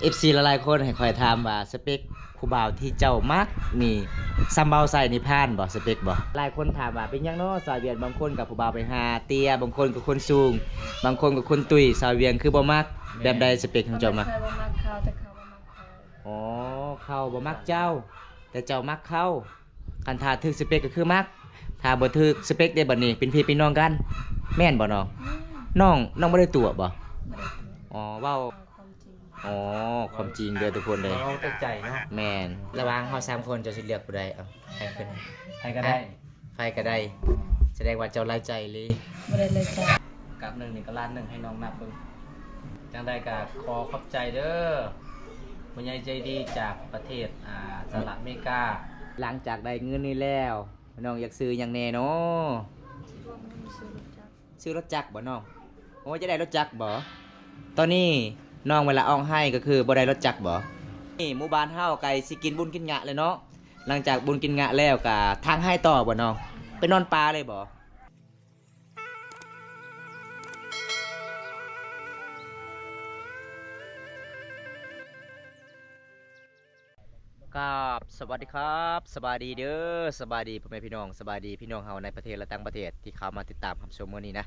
ເອັຟຊີຫຼາຍໆຄົນໃຫ້ຂ້ອຍຖາມວ່າ ສະເປັກຜູ້ບ່າວທີ່ເຈົ້າມັກນີ້ ສ່ຳບ່າວໄຊນີ້ຜ່ານບໍ່? ສະເປັກບໍ່? ຫຼາຍຄົນຖາມວ່າເປັນຫຍັງເນາະສາວວຽນ, ບາງຄົນກໍຜູ້ບ່າວໄປຫາເຕ້ຍ, ບາງຄົນກໍຄົນສູງ, ບາງຄົນກໍຄົນຕຸ້ຍ. ສາວວຽນຄືບໍ່ມັກ? ແມ່ນ. ແບບໃດສະເປັກຂອງເຈົ້າມັກ? ຂ້ອຍບໍ່ມັກເຂົາ ແຕ່ເຂົາບໍ່ມັກຂ້ອຍ. ອໍ ເຂົາບໍ່ມັກເຈົ້າ ແຕ່ເຈົ້າມັກເຂົາ. ຄັນຖ້າຖືກສະເປັກກໍຄືມັກ, ຖ້າບໍ່ຖືກສະເປັກເດ້ ບັດນີ້ເປັນພີ່ເປັນນ້ອງກັນ ແມ່ນບໍ່ນ້ອງ? ແມ່ນ. ນ້ອງ ນ້ອງບໍ່ໄດ້ຕົວະບໍ່? ບໍ່ໄດ້ຕົວະ. ອໍ ເວົ້າ ເວົ້າຄວາມຈິງ. ອໍ ຄວາມຈິງເດີທຸກຄົນເດີ. ເວົ້າແຕ່ໃຈເນາະ. ແມ່ນ. ລະຫວ່າງເຮົາສາມຄົນ ເຈົ້າຊິເລືອກຜູ້ໃດ? ເອົາ ໃຫ້ເພິ່ນ ໃຜກໍໄດ້ ໃຜກໍໄດ້. ສະແດງວ່າເຈົ້າຫຼາຍໃຈອີ່ຫຼີ. ບໍ່ໄດ້ຫຼາຍໃຈ. ກັບໜຶ່ງນີ້ກໍລ້ານໜຶ່ງ ໃຫ້ນ້ອງນັບເບິ່ງ. ຈັ່ງໃດກໍຂໍຂອບໃຈເດີ ຜູ້ໃຫຍ່ໃຈດີຈາກປະເທດ ອ່າ ສະຫະລັດອາເມລິກາ. ຫຼັງຈາກໄດ້ເງິນນີ້ແລ້ວ ນ້ອງຢາກຊື້ຫຍັງແດ່ນໍ? ຊື້ລົດຈັກ. ຊື້ລົດຈັກບໍ່ນ້ອງ? ໂອ້ຍ ຈະໄດ້ລົດຈັກບໍ່? ຕອນນີ້ນ້ອງເວລາຮ້ອງໄຫ້ກໍຄືບໍ່ໄດ້ລົດຈັກບໍ່? ນີ້ໝູ່ບ້ານເຮົາໃກ້ຊິກິນບຸນກິນງະແລ້ວເນາະ. ຫຼັງຈາກບຸນກິນງະແລ້ວກໍທາງໄຮ່ຕໍ່ບໍ່ນ້ອງ? ໄປນອນປ່າເລີຍບໍ່? ກາບສະຫວັດດີຄັບ ສະບາຍດີເດີ ສະບາຍດີພໍ່ແມ່ພີ່ນ້ອງ ສະບາຍດີພີ່ນ້ອງເຮົາໃນປະເທດ ແລະ ຕ່າງປະເທດທີ່ເຂົ້າມາຕິດຕາມຮັບຊົມມື້ນີ້ນະ.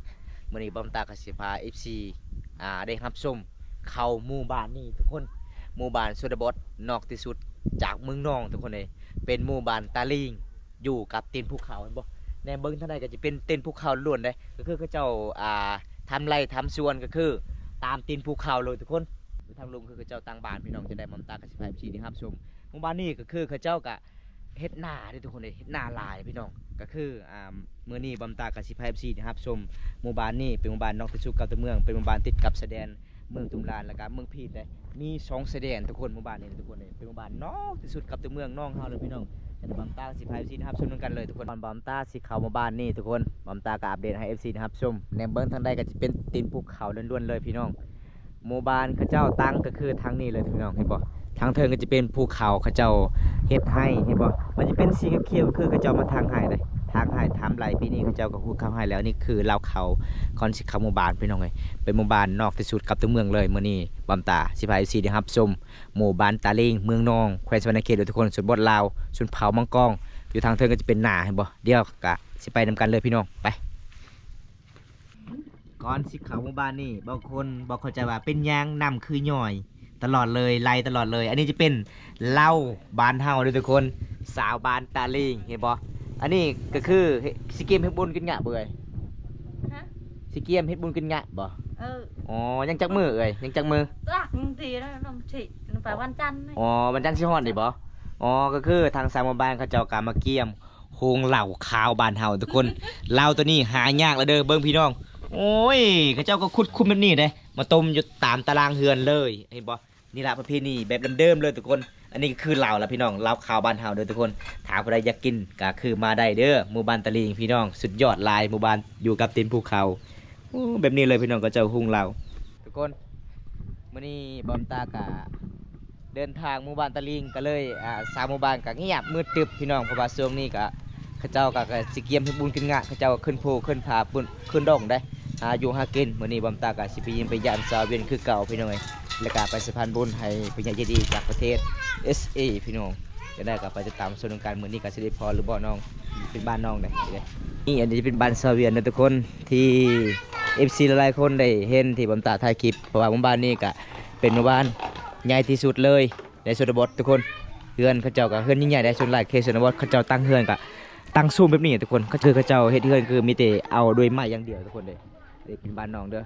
ມື້ນີ້ບ່າວຕາກໍຊິພາເອັຟຊີ ອ່າ ໄດ້ຮັບຊົມເຂົ້າໝູ່ບ້ານນີ້ທຸກຄົນ. ໝູ່ບ້ານຊົນນະບົດນອກທີ່ສຸດຈາກເມືອງນອງທຸກຄົນເອີຍ ເປັນໝູ່ບ້ານຕາລີງ ຢູ່ກັບຕີນພູເຂົາ ເຫັນບໍ່? ແນມເບິ່ງທາງໃດກໍຈະເປັນຕີນພູເຂົາລ້ວນເດ້ ກໍຄືເຂົາເຈົ້າ ອ່າ ທຳໄຮ່ທຳສວນ ກໍຄືຕາມຕີນພູເຂົາເລີຍທຸກຄົນ. ຢູ່ທາງລຸ່ມຄືເຂົາເຈົ້າຕັ້ງບ້ານ ພີ່ນ້ອງ ຈະໄດ້ ບ່າວຕາກໍຊິພາເອັຟຊີໄດ້ຮັບຊົມ. ໝູ່ບ້ານນີ້ກໍຄືເຂົາເຈົ້າກໍເຮັດນາເດ້ທຸກຄົນເດ້ ເຮັດນາຫຼາຍພີ່ນ້ອງ. ກໍຄື ອ່າ ມື້ນີ້ບ່າວຕາກໍຊິພາເອັຟຊີໄດ້ຮັບຊົມ ໝູ່ບ້ານນີ້ເປັນໝູ່ບ້ານນອກທີ່ສຸດກັບຕົວເມືອງ ເປັນໝູ່ບ້ານຕິດກັບຊາຍແດນ ເມືອງຕຸມລານ ແລ້ວກະເມືອງພີດເດ້ ມີສອງຊາຍແດນທຸກຄົນ. ໝູ່ບ້ານນີ້ທຸກຄົນເດ້ ເປັນໝູ່ບ້ານນອກທີ່ສຸດກັບຕົວເມືອງນອງເຮົາເລີຍພີ່ນ້ອງ. ແລ້ວບ່າວຕາຊິພາເອັຟຊີໄດ້ຮັບຊົມນຳກັນເລີຍທຸກຄົນ. ກ່ອນບ່າວຕາຊິເຂົ້າໝູ່ບ້ານນີ້ທຸກຄົນ ບ່າວຕາກໍອັບເດດໃຫ້ເອັຟຊີໄດ້ຮັບຊົມ. ແນມເບິ່ງທາງໃດກໍຈະເປັນຕີນພູເຂົາລ້ວນໆເລີຍພີ່ນ້ອງ. ໝູ່ບ້ານເຂົາເຈົ້າຕັ້ງກໍຄືທາງນີ້ເລີຍພີ່ນ້ອງ ເຫັນບໍ່? ທາງເທິງກໍຈະເປັນພູເຂົາ ເຂົາເຈົ້າເຮັດໄຮ່ ເຫັນບໍ່? ມັນຈະເປັນສີຂຽວໆ ຄືເຂົາເຈົ້າມາຖາງໄຮ່ເດ້ ຖາງໄຮ່ຖາງໄຮ່. ປີນີ້ເຂົາເຈົ້າກໍຫູດເຂົ້າໄຮ່ແລ້ວ. ນີ້ຄືລາວເຂົາ ກ່ອນຊິເຂົ້າໝູ່ບ້ານພີ່ນ້ອງເອີຍ ເປັນໝູ່ບ້ານນອກທີ່ສຸດກັບຕົວເມືອງເລີຍ. ມື້ນີ້ບ່າວຕາຊິພາເອັຟຊີໄດ້ຮັບຊົມ ໝູ່ບ້ານຕາລີງ ເມືອງນອງ ແຂວງສະຫວັນນະເຂດເດີທຸກຄົນ. ຊົນນະບົດລາວ ຊົນເຜົ່າມັງກອງ ຢູ່ທາງເທິງກໍຈະເປັນນາ ເຫັນບໍ່? ດຽວກໍຊິໄປນຳກັນເລີຍພີ່ນ້ອງ ໄປ. ກ່ອນຊິເຂົ້າໝູ່ບ້ານນີ້ ບາງຄົນບໍ່ເຂົ້າໃຈວ່າເປັນຫຍັງນ້ຳຄືຍ້ອຍຕະຫຼອດເລີຍ ໄຫຼຕະຫຼອດເລີຍ. ອັນນີ້ຈະເປັນເຫຼົ້າບ້ານເຮົາເດີທຸກຄົນ ຊາວບ້ານຕາລີງ ເຫັນບໍ່? ອັນນີ້ກໍຄືຊິກຽມເຮັດບຸນກິນງະບໍ່ເອີຍ? ຮະ? ຊິກຽມເຮັດບຸນກິນງະບໍ່? ເອີ. ອໍ ຍັງຈັກມື້ເອີຍ? ຍັງຈັກມື້? ຕັກບາງທີນະ ນ້ຳຊິ ໄປວັນຈັນ. ອໍ ວັນຈັນຊິຮອດນີ້ບໍ່? ອໍ ກໍຄືທາງຊາວໝູ່ບ້ານເຂົາເຈົ້າກໍມາກຽມ ໂຮງເຫຼົ້າຂາວບ້ານເຮົາທຸກຄົນ. ເຫຼົ້າໂຕນີ້ຫາຍາກແລ້ວເດີ ເບິ່ງພີ່ນ້ອງ. ໂອ້ຍ ເຂົາເຈົ້າກໍຂຸດຂຸມແບບນີ້ເດ້ ມາຕົ້ມຢູ່ຕາມຕາລ່າງເຮືອນເລີຍ ເຫັນບໍ່? ນີ້ລະປະເພນີແບບເດີມໆເລີຍທຸກຄົນ. ອັນນີ້ກໍຄືເຫຼົ້າລະພີ່ນ້ອງ ເຫຼົ້າຂາວບ້ານເຮົາເດີທຸກຄົນ. ຖ້າຜູ້ໃດຢາກກິນກໍຄືມາໄດ້ເດີ ໝູ່ບ້ານຕາລີງພີ່ນ້ອງ. ສຸດຍອດຫຼາຍ ໝູ່ບ້ານຢູ່ກັບຕີນພູເຂົາ. ໂອ້ ແບບນີ້ເລີຍພີ່ນ້ອງ ເຂົາເຈົ້າຫຸງເຫຼົ້າ. ທຸກຄົນ ມື້ນີ້ບ່າວຕາກະເດີນທາງໝູ່ບ້ານຕາລີງ ກໍເລີຍ ອ່າ ຊາວໝູ່ບ້ານກໍງຽບມືດຕຶບພີ່ນ້ອງ ເພາະວ່າຊ່ວງນີ້ກະເຂົາເຈົ້າກະ ກະຊິກຽມເຮັດບຸນກິນງະ ເຂົາເຈົ້າກໍຂຶ້ນພູຂຶ້ນຜາ ຂຶ້ນ ຂຶ້ນດົງໄດ໋ ຫາຢູ່ຫາກິນ. ມື້ນີ້ບ່າວຕາກະຊິໄປຢ້ຽມໄປຢາມຊາວວຽນຄືເກົ່າພີ່ນ້ອງເອີຍ ແລ້ວກະໄປສະພານບຸນໃຫ້ຜູ້ໃຫຍ່ໃຈດີຈາກປະເທດ ເອສເອ ພີ່ນ້ອງ. ຈັ່ງໃດກໍໄປຕິດຕາມຊົມນຳກັນ ມື້ນີ້ກໍຊິໄດ້ພໍຫຼືບໍ່ນ້ອງ ເປັນບ້ານນ້ອງເດ້. ນີ້ ອັນນີ້ເປັນບ້ານຊາວວຽນເດີທຸກຄົນ ທີ່ເອັຟຊີຫຼາຍໆຄົນໄດ້ເຫັນທີ່ບ່າວຕາຖ່າຍຄລິບ ເພາະວ່າໝູ່ບ້ານນີ້ກະເປັນໝູ່ບ້ານໃຫຍ່ທີ່ສຸດເລີຍໃນຊົນນະບົດທຸກຄົນ. ເຮືອນເຂົາເຈົ້າກະເຮືອນໃຫຍ່ໆໄດ໋ ສ່ວນຫຼາຍເຂດຊົນນະບົດເຂົາເຈົ້າຕັ້ງເຮືອນກະຕັ້ງສູງແບບນີ້ທຸກຄົນ. ກໍຄືເຂົາເຈົ້າເຮັດເຮືອນຄືມີແຕ່ເອົາດ້ວຍໄມ້ຢ່າງດຽວທຸກຄົນເດ້. ນີ້ເປັນບ້ານນ້ອງເດີ.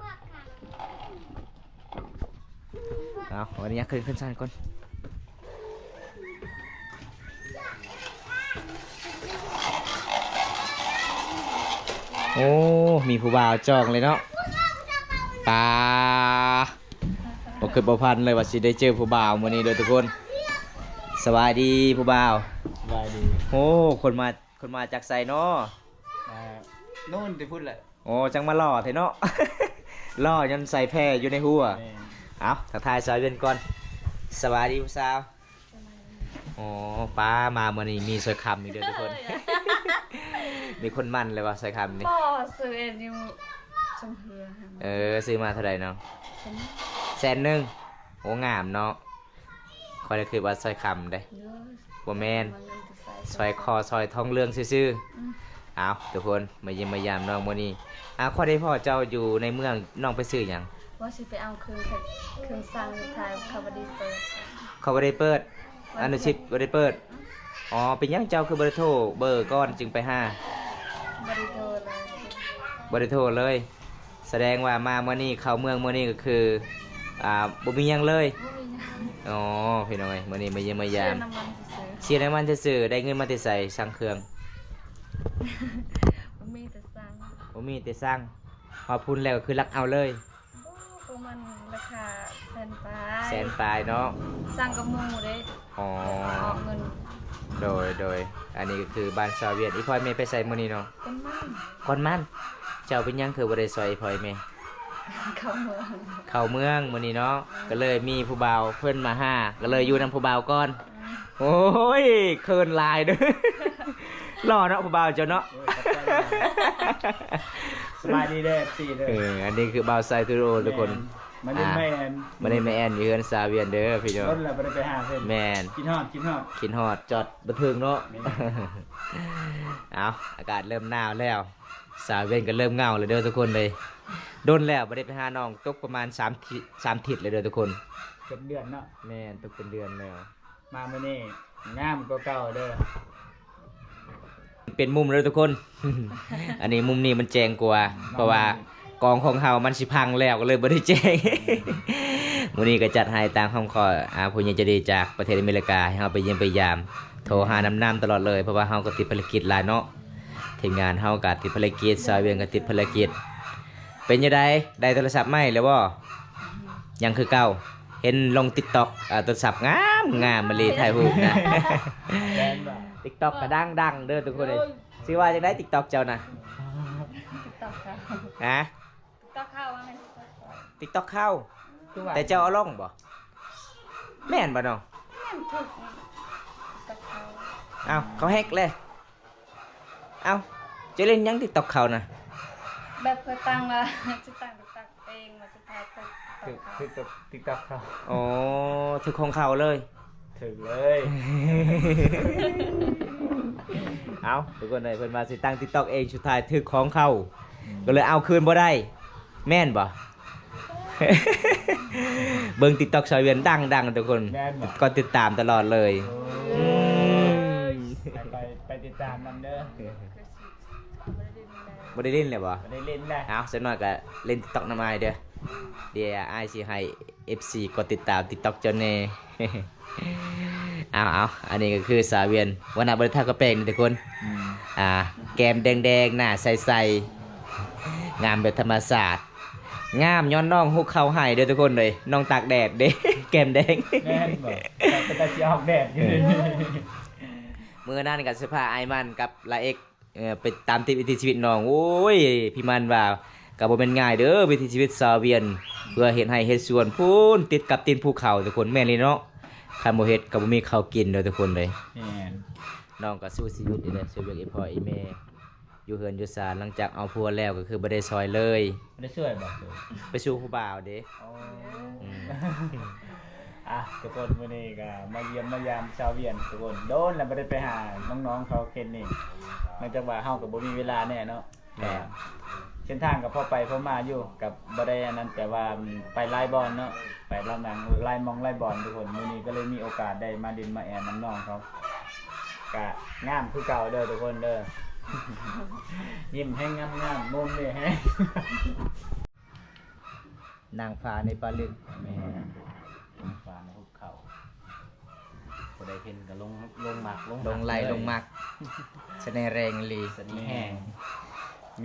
ເອົາ ຂໍອະນຸຍາດຂຶ້ນ ຂຶ້ນຊັ້ນກ່ອນ. ໂອ້ ມີຜູ້ບ່າວຈອງເລີຍເນາະ. ປາ ບໍ່ຄິດບໍ່ຝັນເລີຍວ່າຊິໄດ້ເຈີຜູ້ບ່າວມື້ນີ້ເດີທຸກຄົນ. ສະບາຍດີຜູ້ບ່າວ. ສະບາຍດີ. ໂອ້ ຄົນມາ ຄົນມາຈາກໃສເນາະ? ອ່າ ໂນ້ນແຕ່ພຸ້ນແຫຼະ. ໂອ້ ຈັ່ງມາຫຼໍ່ແທ້ເນາະ. ຫຼໍ່ຍ້ອນໃສ່ແພຢູ່ໃນຫົວ. ແມ່ນ. ເອົາ ທັກທາຍຊາວວຽນກ່ອນ. ສະບາຍດີຜູ້ສາວ. ສະບາຍດີ. ໂອ້ ປ້າ ມາມື້ນີ້ມີສອຍຄຳອີກເດີທຸກຄົນ. ເອີຍ ມີຄົນໝັ້ນເລີຍວ່າສອຍຄຳນີ້. ບໍ່ ຊື້ເອງຢູ່ສຳເພືອ. ເອີ ຊື້ມາເທົ່າໃດນ້ອງ? ແສນໜຶ່ງ. ແສນໜຶ່ງ. ໂອ້ ງາມເນາະ. ຂ້ອຍລະຄິດວ່າສ້ອຍຄຳເດ້. ໂດຍ ບໍ່ແມ່ນ ມັນເງິນທີ່ໃສ່ ສ້ອຍຄໍ້ ສ້ອຍທອງເຫຼືອງຊື່ໆ. ອືມ ອ້າວ ທຸກຄົນ ມາຢ້ຽມມາຢາມນ້ອງມື້ນີ້. ອ້າວ ຂ້ອຍໄດ້ພໍ້ເຈົ້າຢູ່ໃນເມືອງ ນ້ອງໄປຊື້ຫຍັງ? ວ່າຊິໄປເອົາເຄື່ອງ ເຄື່ອງຊ່າງຢູ່ໄທ ເຂົາບໍ່ໄດ້ເປີດ. ເຂົາບໍ່ໄດ້ເປີດ? ອະນຸສິດບໍ່ໄດ້ເປີດ? ອໍ ເປັນຫຍັງເຈົ້າຄືບໍ່ໄດ້ໂທເບີກ່ອນຈຶ່ງໄປຫາ? ບໍ່ໄດ້ໂທເລີຍ. ບໍ່ໄດ້ໂທເລີຍ. ສະແດງວ່າມາມື້ນີ້ ເຂົ້າເມືອງມື້ນີ້ກໍຄື ອ່າ ບໍ່ມີຫຍັງເລີຍ. ບໍ່ມີຫຍັງ. ອໍ ພີ່ນ້ອງເອີຍ ມື້ນີ້ມາຢ້ຽມມາຢາມ ເສຍນ້ຳມັນຊື່ໆ. ເສຍນ້ຳມັນຊື່ໆ. ໄດ້ເງິນມາແຕ່ໃສ ຊ່າງເຄື່ອງ? ບໍ່ມີແຕ່ຊ່າງ ບໍ່ມີແຕ່ຊ່າງ. ຮອດພຸ້ນແລ້ວກໍຄືລັກເອົາເລີຍ. ໂອ້ ປະມານລາຄາແສນປາຍ ແສນປາຍເນາະ. ຊ່າງກັບໝູ່ເດ້. ອໍ ເອົາເງິນ. ໂດຍ ໂດຍ ອັນນີ້ກໍຄືບ້ານຊາວວຽນ. ອີ່ພໍ່ອີ່ແມ່ໄປໃສມື້ນີ້ເນາະ? ກວນໝານ ກວນໝານ. ເຈົ້າເປັນຫຍັງຄືບໍ່ໄດ້ຊ່ອຍອີ່ພໍ່ອີ່ແມ່? ເຂົ້າເມືອງ ເຂົ້າເມືອງມື້ນີ້ເນາະ. ອືມ ກໍເລີຍມີຜູ້ບ່າວເພິ່ນມາຫາ ກໍເລີຍຢູ່ນຳຜູ້ບ່າວກ່ອນ. ອືມ ໂອ້ຍ ເຂີນຫຼາຍເດີ້. ຫຼໍ່ເນາະຜູ້ບ່າວເຈົ້າເນາະ. ໂອ້ຍ ຂອບໃຈຫຼາຍ. ສະບາຍດີເດີ ເອັຟຊີເດີ. ເອີ ອັນນີ້ຄືບ່າວໄຊສະຕູດິໂອທຸກຄົນ. ແມ່ນ ມາຫຼິ້ນ ອ່າ ມາແອນ ມາຫຼິ້ນມາແອນຢູ່ເຮືອນຊາວຽນເດີພີ່ນ້ອງ. ດົນແລ້ວບໍ່ໄດ້ໄປຫາເພິ່ນ. ແມ່ນ ຄິດຮອດ ຄິດຮອດ ຄິດຮອດ ຈອດບໍ່ເຖິງເນາະ. ແມ່ນ ເອົາ ອາກາດເລີ່ມໜາວແລ້ວ ຊາວຽນກໍເລີ່ມເຫງົາແລ້ວເດີທຸກຄົນເລີຍ. ດົນແລ້ວບໍ່ໄດ້ໄປຫານ້ອງ ຕົກປະມານສາມທິດ ສາມທິດແລ້ວເດີທຸກຄົນ. ເກືອບເດືອນເນາະ. ແມ່ນ ຕົກເປັນເດືອນແລ້ວ. ມາມື້ນີ້ງາມກວ່າເກົ່າເດີ. ເປັນມຸມເດີທຸກຄົນ. ອັນນີ້ມຸມນີ້ມັນແຈ້ງກວ່າ ເພາະວ່າກອງຂອງເຮົາມັນຊິພັງແລ້ວ ກໍເລີຍບໍ່ໄດ້ແຈ້ງ. ມື້ນີ້ກໍຈັດໃຫ້ຕາມຄຳຂໍ ອາ ຜູ້ໃຫຍ່ໃຈດີຈາກປະເທດອາເມລິກາ ໃຫ້ເຮົາໄປຢ້ຽມໄປຢາມ ໂທຫານຳໆຕະຫຼອດເລີຍ ເພາະວ່າເຮົາກໍຕິດພາລະກິດຫຼາຍເນາະ. ທີມງານເຮົາກໍຕິດພາລະກິດ ຊາວຽນກໍຕິດພາລະກິດ. ເປັນຈັ່ງໃດ ໄດ້ໂທລະສັບໃໝ່ແລ້ວບໍ່? ຍັງຄືເກົ່າ. ເຫັນລົງຕິກຕັອກ ໂທລະສັບງາມໆ ມາລີຖ່າຍຮູບນະ. ຕິກຕັອກກໍດັງໆເດີທຸກຄົນເອີຍ. ຊື່ວ່າຈັ່ງໃດຕິກຕັອກເຈົ້ານະ? ຕິກຕັອກເຂົາ ຮະ? ຕິກຕັອກເຂົາວ່າແມ່ນ ຕິກຕັອກເຂົາ. ແຕ່ເຈົ້າເອົາລົງບໍ່? ແມ່ນບໍ່ນ້ອງ? ແມ່ນ ຖືກ ຕິກຕັອກເຂົາ. ອ້າວ ເຂົາແຮັກເລີຍ. ເອົ້າ ເຈົ້າຫຼິ້ນຫຍັງຕິກຕັອກເຂົານະ? ແບບເຂົາຕັ້ງວ່າ ຊິຕັ້ງຕິກຕັອກເອງ ວ່າຊິຖ່າຍຕິກຕັອກເຂົາ. ຖືກຕິກຕັອກເຂົາ. ອໍ ຖືກຂອງເຂົາເລີຍ. ຖືກເລີຍ. ເອົ້າ ທຸກຄົນເອີຍ ເພິ່ນວ່າຊິຕັ້ງຕິກຕັອກເອງ ສຸດທ້າຍຖືກຂອງເຂົາ ກໍເລີຍເອົາຄືນບໍ່ໄດ້. ແມ່ນບໍ່? ເບິ່ງຕິກຕັອກຊາວຽນດັງໆ ທຸກຄົນ ແມ່ນບໍ່? ກໍຕິດຕາມຕະຫຼອດເລີຍ. ໂອ້ຍ ອືມ ໄປ ໄປ ໄປຕິດຕາມນຳເດີ. ບໍ່ໄດ້ຫຼິ້ນແລ້ວບໍ່? ບໍ່ໄດ້ຫຼິ້ນແລ້ວ. ເອົ້າ ສັກໜ້ອຍກໍຫຼິ້ນຕິກຕັອກນຳອ້າຍເດີ. ດຽວອ້າຍຊິໃຫ້ເອັຟຊີກົດຕິດຕາມຕິກຕັອກເຈົ້າແດ່. ເອົາໆ ອັນນີ້ກໍຄືສາວວຽນ ວັນນະບໍ່ໄດ້ທາກະແປງນີ້ທຸກຄົນ. ອືມ ອ່າ ແກ້ມແດງໆ ໜ້າໃສໆ ງາມແບບທຳມະຊາດ ງາມຍ້ອນນ້ອງຮຸກເຂົ້າໃຫ້ເດີທຸກຄົນເດີ. ນ້ອງຕາກແດດເດ້ ແກ້ມແດງ. ແມ່ນບໍ່? ເປັນຕາຊິອອກແດດຢູ່. ເອີ ມື້ນັ້ນກໍຊິພາອ້າຍມັນກັບລາເອັກ ເອີ ໄປຕາມຕິດວິຖີຊີວິດນ້ອງ. ໂອ້ຍ ພີ່ມັນວ່າ ກໍບໍ່ແມ່ນງ່າຍເດີ ວິຖີຊີວິດຊາວວຽນ ເພື່ອເຮັດໄຮ່ເຮັດສວນ ພຸ້ນ ຕິດກັບຕີນພູເຂົາທຸກຄົນ. ແມ່ນອີ່ຫຼີເນາະ ຄັນບໍ່ເຮັດກໍບໍ່ມີເຂົ້າກິນເດີທຸກຄົນເດີ. ແມ່ນ ນ້ອງກໍສູ້ຊີວິດນີ້ແຫຼະ ຊ່ວຍເວຍກອີ່ພໍ່ອີ່ແມ່ ຢູ່ເຮືອນຢູ່ຊານ. ຫຼັງຈາກເອົາຜົວແລ້ວກໍຄືບໍ່ໄດ້ຊ່ອຍເລີຍ. ບໍ່ໄດ້ຊ່ວຍບໍ່? ໄປສູ່ຜູ້ບ່າວເດ້. ອໍ ອືມ ອ່ະ ທຸກຄົນ ມື້ນີ້ກໍມາຢ້ຽມມາຢາມຊາວວຽນທຸກຄົນ. ໂດນແລ້ວບໍ່ໄດ້ໄປຫານ້ອງໆເຂົາເຂດນີ້ ເນື່ອງຈາກວ່າເຮົາກໍບໍ່ມີເວລາແນ່ເນາະ. ແມ່ນ ເສັ້ນທາງກໍພໍໄປພໍມາຢູ່ ກໍບໍ່ໄດ້ອັນນັ້ນ ແຕ່ວ່າໄປຫຼາຍບ່ອນເນາະ ໄປຫຼາຍໝ່ອງຫຼາຍບ່ອນທຸກຄົນ. ມື້ນີ້ກໍເລີຍມີໂອກາດໄດ້ມາຫຼິ້ນມາແອນນຳນ້ອງເຂົາ. ກະງາມຄືເກົ່າເດີທຸກຄົນເດີ. ຍິ້ມແຮງງາມໆ ມຸມນີ້ແຮງ ນາງຟ້າໃນປ່າລຶກ. ແມ່ນ ນາງຟ້າໃນຫຸບເຂົາ. ຜູ້ໃດເຫັນກໍຫຼົງ ຫຼົງມັກ ຫຼົງໄຫຼ ຫຼົງໄຫຼ ຫຼົງມັກ. ສະເໜ່ແຮງອີ່ຫຼີ ສະເໜ່ແຮງ ແມ່ນ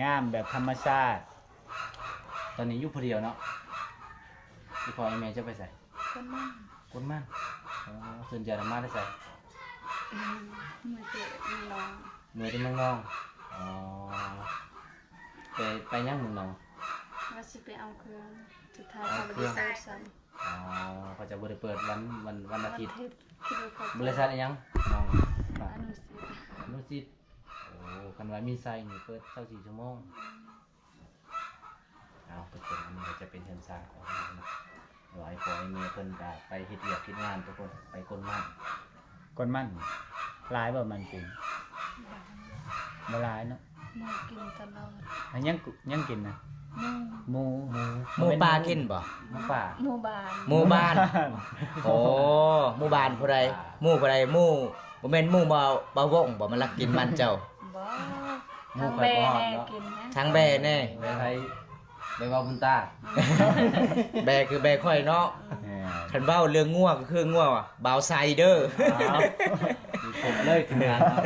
ງາມແບບທຳມະຊາດ. ຕອນນີ້ຢູ່ຜູ້ດຽວເນາະ? ອີ່ພໍ່ອີ່ແມ່ເຈົ້າໄປໃສ? ກົນໝານ ກົນໝານ. ອໍ ສ່ວນໃຫຍ່ນະມາແຕ່ໃສ? ເມືອແຕ່ເມືອງນອງ. ເມືອແຕ່ເມືອງນອງ. ອໍ ໄປ ໄປຫຍັງເມືອງນອງ? ວ່າຊິໄປເອົາເຄື່ອງ ສຸດທ້າຍເຂົາບໍ່ໄດ້ເປີດຊ້ຳ. ອໍ ເຂົາຈະບໍ່ໄດ້ເປີດວັນ ວັນ ວັນອາທິດ. ບະລິສັດອີ່ຫຍັງນ້ອງ? ອະນຸສິດ. ອະນຸສິດ. ໂອ້ ຄັນວ່າມີໄຊນີ້ເປີດຊາວສີ່ຊົ່ວໂມງ. ເອົາ ທຸກຄົນ ອັນນີ້ກໍຈະເປັນເຮືອນຊານຂອງເຮົາເນາະ. ຫຼາຍພໍ່ແມ່ເພິ່ນກໍໄປເຮັດວຽກເຮັດງານທຸກຄົນ ໄປກົນມັນ. ກົນມັນ ຫຼາຍບໍ່ມັນປີນີ້? ບໍ່ຫຼາຍເນາະ. ໝູກິນຕະຫຼອດ. ຫຍັງ ຫຍັງກິນນະ? ໝູ ໝູ ໝູປ່າກິນບໍ່? ໝູປ່າ ໝູບ້ານ ໝູບ້ານ. ໂອ້ ໝູບ້ານຜູ້ໃດ? ໝູຜູ້ໃດ? ໝູ ບໍ່ແມ່ນໝູບ່າວ ບ່າວວົງບໍ່ ມາລັກກິນມັນເຈົ້າ? ບໍ່ ທາງແບແນ່ກິນນະ ທາງແບແນ່. ແບໃຜ? ແບເວົ້າບຸນຕາ ແບຄືແບຂ້ອຍເນາະ. ແມ່ນ ຄັນເວົ້າເລື່ອງງົວກໍຄືງົວບ່າວໄຊເດີ. ເອົາ ຄົບເລີຍທີມງານເຮົາ.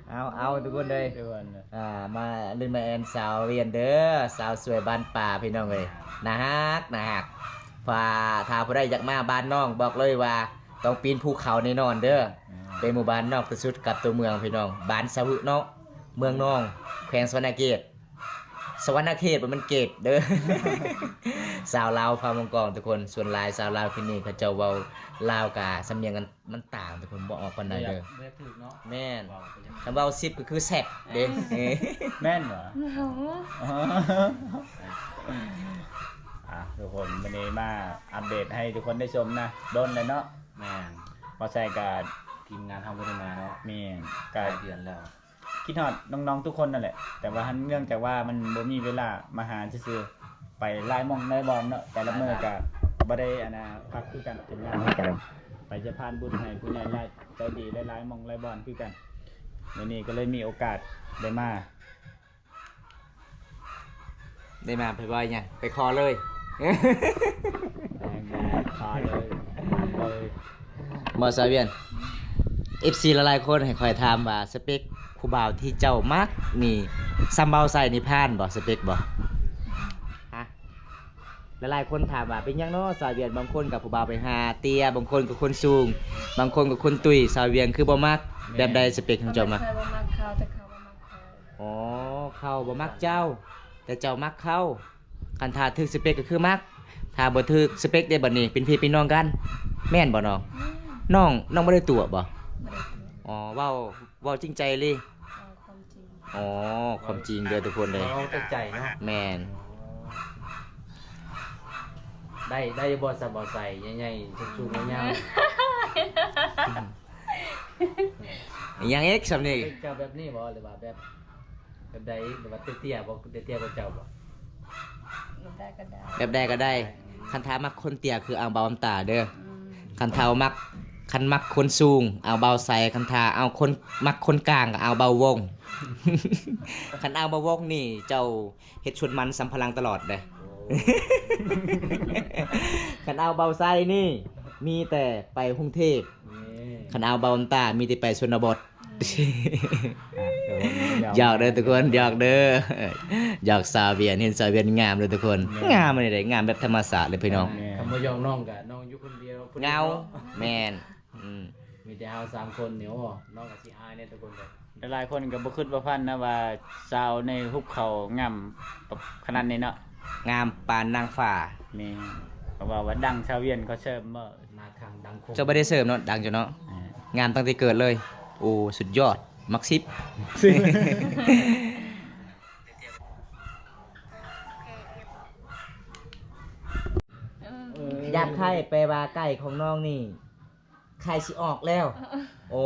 ເອົາ ເອົາ ທຸກຄົນເດີ ທຸກຄົນ ອ່າ ມາຫຼິ້ນມາແອນສາວວຽນເດີ ສາວສວຍບ້ານປ່າ ພີ່ນ້ອງເອີຍ ໜ້າຮັກ ໜ້າຮັກ. ຖ້າ ຖ້າຜູ້ໃດຢາກມາບ້ານນ້ອງ ບອກເລີຍວ່າຕ້ອງປີນພູເຂົາແນ່ນອນເດີ. ແມ່ນ ເປັນໝູ່ບ້ານນອກທີ່ສຸດກັບຕົວເມືອງ ພີ່ນ້ອງ ບ້ານສະຫຶເນາະ ເມືອງນອງ ແຂວງສະຫວັນນະເຂດ. ສະຫວັນນະເຂດບໍ່ແມ່ນເກດເດີ. ຊາວລາວພາມາກອງທຸກຄົນ ສ່ວນຫຼາຍຊາວລາວທີ່ນີ້ເຂົາເຈົ້າເວົ້າລາວກະສຳນຽງມັນ ມັນຕ່າງທຸກຄົນ ບໍ່ອອກປານໃດເດີ. ບໍ່ຢາກຖືກເນາະ. ແມ່ນ ເວົ້າ ຄັນເວົ້າສິບກໍຄືແຊບເດ້. ເອີ ແມ່ນບໍ່? ອໍ ອ່າ ທຸກຄົນ ມື້ນີ້ມາອັບເດດໃຫ້ທຸກຄົນໄດ້ຊົມນະ ດົນແລ້ວເນາະ. ແມ່ນ ບໍ່ໃສ່ກະ ທີມງານເຮົາບໍ່ໄດ້ມາເນາະ. ແມ່ນ ກະຫຼາຍເດືອນແລ້ວ. ຄິດຮອດນ້ອງໆທຸກຄົນນັ້ນແຫຼະ ແຕ່ວ່າຫັ້ນເນື່ອງຈາກວ່າມັນບໍ່ມີເວລາມາຫາຊື່ໆ ໄປຫຼາຍໝ່ອງຫຼາຍບ່ອນເນາະ ແຕ່ລະມື້ກະບໍ່ໄດ້ອັນນ່າພັກຄືກັນ ເປັນງານ ໄປສະພານບຸນໃຫ້ຜູ້ໃຫຍ່ຫຼາຍໃຈດີຫຼາຍໆໝ່ອງຫຼາຍບ່ອນຄືກັນ. ມື້ນີ້ກໍເລີຍມີໂອກາດໄດ້ມາ ໄດ້ມາ ໄປເວົ້າຫຍັງ ໄປຂໍເລີຍ ຂໍເລີຍ ບໍ່ ສາວວຽນ. ເອັຟຊີຫຼາຍໆຄົນໃຫ້ຂ້ອຍຖາມວ່າ ສະເປັກຜູ້ບ່າວທີ່ເຈົ້າມັກນີ້ ສ່ຳບ່າວໄຊນີ້ຜ່ານບໍ່ ສະເປັກບໍ່? ຮະ ຫຼາຍໆຄົນຖາມວ່າ ເປັນຫຍັງເນາະສາວວຽນ ບາງຄົນກໍຜູ້ບ່າວໄປຫາເຕ້ຍ ບາງຄົນກໍຄົນສູງ ບາງຄົນກໍຄົນຕຸ້ຍ ສາວວຽນຄືບໍ່ມັກ? ແມ່ນ ແບບໃດສະເປັກຂອງເຈົ້າມັກ? ຂ້ອຍບໍ່ມັກເຂົາ ແຕ່ເຂົາບໍ່ມັກຂ້ອຍ. ອໍ ເຂົາບໍ່ມັກເຈົ້າ ແຕ່ເຈົ້າມັກເຂົາ. ຄັນຖ້າຖືກສະເປັກກໍຄືມັກ ຖ້າບໍ່ຖືກສະເປັກເດ້ ບັດນີ້ເປັນພີ່ເປັນນ້ອງກັນ ແມ່ນບໍ່ນ້ອງ? ແມ່ນ. ນ້ອງ ນ້ອງບໍ່ໄດ້ຕົວະບໍ່? ບໍ່ໄດ້ຕົວະ. ອໍ ເວົ້າ ເວົ້າຈິງໃຈອີ່ຫຼີ? ເວົ້າຄວາມຈິງ. ອໍ ຄວາມຈິງເດີທຸກຄົນເດີ ເວົ້າແຕ່ໃຈເນາະ. ແມ່ນ. ໄດ້ ໄດ້ບໍ່ ສາວບ່າວໄຊ ໃຫຍ່ໆ ສູງໆ ຍາວໆ? ອີ່ຫຍັງອີກສ່ຳນີ້? ເຈົ້າແບບນີ້ບໍ່ ຫຼືວ່າແບບ ແບບໃດ ຫຼືວ່າເຕ້ຍໆບໍ່ ເຕ້ຍໆກວ່າເຈົ້າບໍ່? ແບບໃດກໍໄດ້ ແບບໃດກໍໄດ້. ອືມ ຄັນຖ້າມັກຄົນເຕ້ຍຄືເອົາບ່າວອຳຕາເດີ. ອືມ ຄັນຖ້າມັກ ຄັນມັກຄົນສູງເອົາບ່າວໄຊ ຄັນຖ້າເອົາຄົນ ມັກຄົນກາງກໍເອົາບ່າວວົງ. ຄັນເອົາບ່າວວົງນີ້ເຈົ້າ ເຮັດສວນມັນສຳປະຫຼັງຕະຫຼອດເດ້. ໂອ້ ຄັນເອົາບ່າວໄຊນີ້ມີແຕ່ໄປກຸງເທບ. ນີ້ ຄັນເອົາບ່າວອຳຕາມີແຕ່ໄປຊົນນະບົດ. ອ່ະ ດຽວ ຢອກເດີທຸກຄົນ ຢອກເດີ ຢອກສາວວຽນ ເຫັນສາວວຽນງາມເດີທຸກຄົນ. ແມ່ນ ງາມອັນນີ້ເດ້ ງາມແບບທຳມະຊາດເລີຍພີ່ນ້ອງ. ແມ່ນ ຄັນບໍ່ຢອກນ້ອງກະນ້ອງຢູ່ຄົນດຽວ ເຫງົາ. ແມ່ນ. ອືມ ມີແຕ່ເຮົາສາມຄົນນີ້ ໂອ້ ນ້ອງກໍຊິອາຍແດ່ທຸກຄົນເດີ. ຫຼາຍໆຄົນກໍບໍ່ຄິດບໍ່ຝັນນະວ່າສາວໃນຮູບເຂົາງາມຂະໜາດນີ້ເນາະ ງາມປານນາງຟ້າ. ແມ່ນ ເຂົາເວົ້າວ່າດັງຊາວວຽນເຂົາເສີມບໍ່ ໜ້າຄັງດັງຄົງ. ເຈົ້າບໍ່ໄດ້ເສີມເນາະ ດັງເຈົ້າເນາະ. ອ່າ ງາມຕັ້ງແຕ່ເກີດເລີຍ. ໂອ້ ສຸດຍອດ ມັກສິບ. ຢາກໄຂ່ ແປວ່າໄກ່ຂອງນ້ອງນີ້ ໄຂ່ຊິອອກແລ້ວ. ໂອ້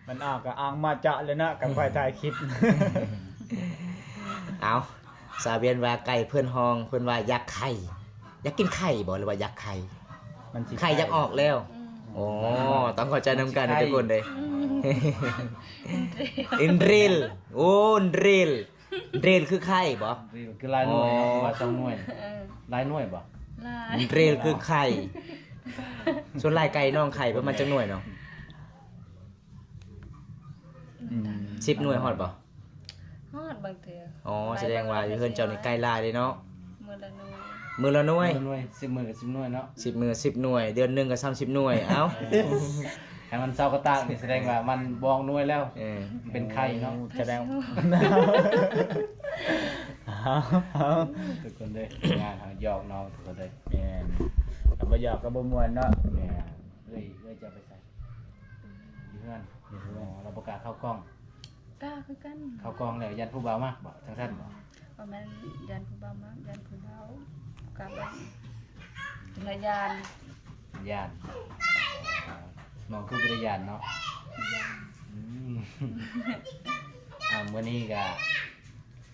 ມັນອອກກໍອອກມາເຈາະເລີຍເນາະ ກັບຂ້ອຍຖ່າຍຄລິບ. ເອົາ ສາວວຽນວ່າໄກ່ເພິ່ນຮ້ອງ ເພິ່ນວ່າຢາກໄຂ່ ຢາກກິນໄຂ່ບໍ່ ຫຼືວ່າຢາກໄຂ່? ມັນຊິໄຂ່ຢາກອອກແລ້ວ. ອືມ ໂອ້ ຕ້ອງເຂົ້າໃຈນຳກັນເດີທຸກຄົນເດ້. ອືມ ອິນເຣລ ໂອ້ ເຣລ ເຣນຄືໄຂ່ບໍ່? ເຣນຄືຫຼາຍໜ່ວຍເນາະ ອໍ ຫຼືວ່າສອງໜ່ວຍ? ເອີ ຫຼາຍໜ່ວຍບໍ່? ຫຼາຍ. ເຣນຄືໄຂ່. ສ່ວນຫຼາຍໄກ່ນ້ອງໄຂ່ປະມານຈັກໜ່ວຍນ້ອງ? ອືມ ສິບໜ່ວຍຮອດບໍ່? ຮອດບາງເທື່ອ. ອໍ ສະແດງວ່າຢູ່ເຮືອນເຈົ້ານີ້ໄກ່ຫຼາຍເດ້ເນາະ. ມື້ລະໜ່ວຍ ມື້ລະໜ່ວຍ ມື້ລະໜ່ວຍ ສິບມື້ກໍສິບໜ່ວຍເນາະ ສິບມື້ສິບໜ່ວຍ ເດືອນໜຶ່ງກໍສາມສິບໜ່ວຍ. ເອົ້າ ຄັນມັນເຊົາກະຕາກນີ້ສະແດງວ່າມັນບໍ່ອອກໜ່ວຍແລ້ວ. ເອີ ເປັນໄຂ່ເນາະ. ໂອ້ ສະແດງ ເອົາ ເອົາ ທຸກຄົນເດີ ງານເຮົາຫຍອກນ້ອງທຸກຄົນເດີ. ແມ່ນ ຄັນບໍ່ຫຍອກກໍບໍ່ມ່ວນເນາະ. ແມ່ນ. ເອື້ອຍ ເອື້ອຍຈະໄປໃສ? ຢູ່ເຮືອນ. ຢູ່ເຮືອນ. ອໍ ລາວບໍ່ກ້າເຂົ້າກ້ອງ. ກ້າຄືກັນ. ເຂົ້າກ້ອງແລ້ວຢ້ານຜູ້ບ່າວມັກບໍ່? ຈັ່ງຊັ້ນບໍ່? ບໍ່ແມ່ນຢ້ານຜູ້ບ່າວມັກ ຢ້ານຜູ້ບ່າວ ກ້າເບິ່ງ. ລະຢ້ານ ຢ້ານ. ນ້ອງຄືບໍ່ໄດ້ຢ້ານເນາະ? ຢ້ານ. ອືມ ອ່າ ມື້ນີ້ກະ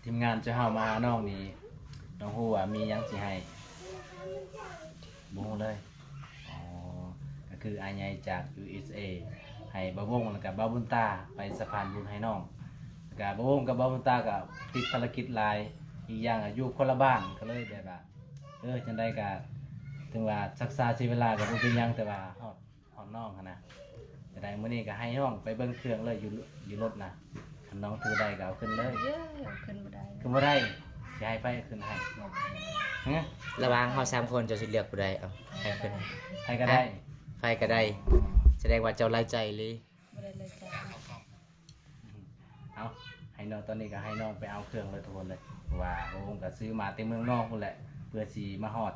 ທີມງານເຈົ້າເຮົາມາຫານ້ອງນີ້ ນ້ອງຮູ້ວ່າມີຫຍັງຊິໃຫ້? ບໍ່ຮູ້ເລີຍ. ອໍ ກໍຄືອ້າຍໃຫຍ່ຈາກ ຢູເອສເອ ໃຫ້ບ່າວວົງ ແລ້ວກະບ່າວບຸນຕາໄປສະພານບຸນໃຫ້ນ້ອງ. ແລ້ວກະບ່າວວົງກັບບ່າວບຸນຕາກໍຕິດພາລະກິດຫຼາຍ, ອີກຢ່າງກໍຢູ່ຄົນລະບ້ານ ກໍເລີຍແບບວ່າ ເອີ ຈັ່ງໃດກໍເຖິງວ່າຊັກຊ້າເສຍເວລາກໍບໍ່ເປັນຫຍັງ, ແຕ່ວ່າຮອດ ຮອດນ້ອງຫັ້ນນະ. ຈັ່ງໃດມື້ນີ້ກໍໃຫ້ນ້ອງໄປເບິ່ງເຄື່ອງເລີຍ ຢູ່ ຢູ່ລົດນະ. ຄັນນ້ອງຖືໄດ້ກໍເອົາຂຶ້ນເລີຍ. ເອີ ເອົາຂຶ້ນບໍ່ໄດ້. ຂຶ້ນບໍ່ໄດ້? ຊິໃຫ້ໃຜເອົາຂຶ້ນໃຫ້? ຮະ? ລະຫວ່າງເຮົາສາມຄົນ ເຈົ້າຊິເລືອກຜູ້ໃດ? ເອົາ ໃຫ້ຂຶ້ນ. ໃຜກໍໄດ້. ໃຜກໍໄດ້. ສະແດງວ່າເຈົ້າຫຼາຍໃຈອີ່ຫຼີ. ບໍ່ໄດ້ເລີຍຈ້າ. ເອົາ ໃຫ້ນ້ອງ ຕອນນີ້ກໍໃຫ້ນ້ອງໄປເອົາເຄື່ອງເລີຍທຸກຄົນເລີຍ ເພາະວ່າໂອ້ ກໍຊື້ມາແຕ່ເມືອງນອກພຸ້ນແຫຼະ ເພື່ອຊິມາຮອດ